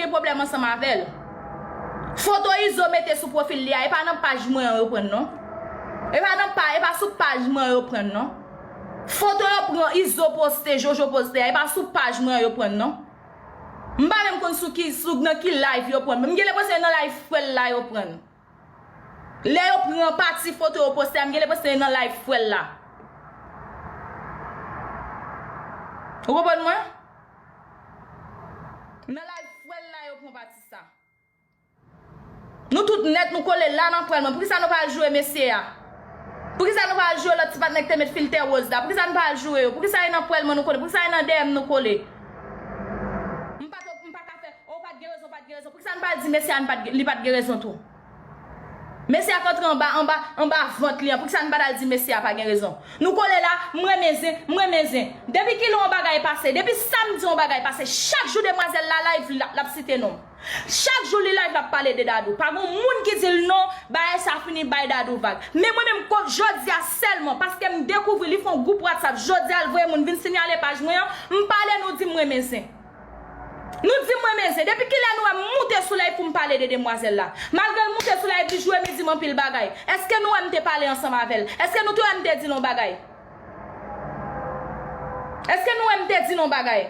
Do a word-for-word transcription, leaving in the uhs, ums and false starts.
gen pwoblèm ansanm avè l. Foto Izo mete sou pwofil li a, e pa nan paj mwen an yo pran l non. E pa nan pa, e pa sou paj mwen an yo pran l non. Foto yo pran Izo poste, Jojo poste a, e pa sou paj mwen an yo pran l non. M pa menm konn sou ki, sou nan ki live yo pran l. M gen lenpresyon nan live frè l la yo pran l. Lè yo pran pati foto yo poste a, m gen lenpresyon nan live frè l la. Ou konprann mwen? Nan live frè l la yo pran pati sa. Nou tout nèt nou kole la nan pwèl mwen. Poukisa nou pa al joure mesye a? Poukisa nou pa al joure lòt ti patnè ki te met filtè woz la? Poukisa nou pa al joure yo? Poukisa e nan pwèl mwen nou kole? Poukisa e nan D M nou kole? M pa t, m pa ka fè, oh, ou pa t gen rezon, ou pa t gen rezon. Poukisa nou pa al di mesye a li pa t gen rezon tou? Mesye a k antre anba, anba, anba vant li an. Poukisa nou pa t al di mesye a pa gen rezon? Nou kole la, m renmen zen, m renmen zen. Depi kilè yon bagay pase, depi samdi yon bagay pase, chak jou demwazèl la live, l ap, l ap site non m. Chak jou li live l ap pale de Dadou. Pa gon moun ki di l non, bagay sa fini, bay Dadou vag. Men mwen menm, jodi a sèlman, paske m dekouvri li fè yon gwoup WhatsApp, jodi a l voye moun vin siyale paj mwen an, m pale nou di m renmen zen. Nou di m renmen zen. Depi kilè nou wè m moute sou live pou m pale de demwazèl la? Malgre l moute sou live, li joure m, li di m anpil bagay. Èske nou wè m te pale ansanm avè l? Èske nou te wè m te di l yon bagay? Èske nou wè m te di l yon bagay?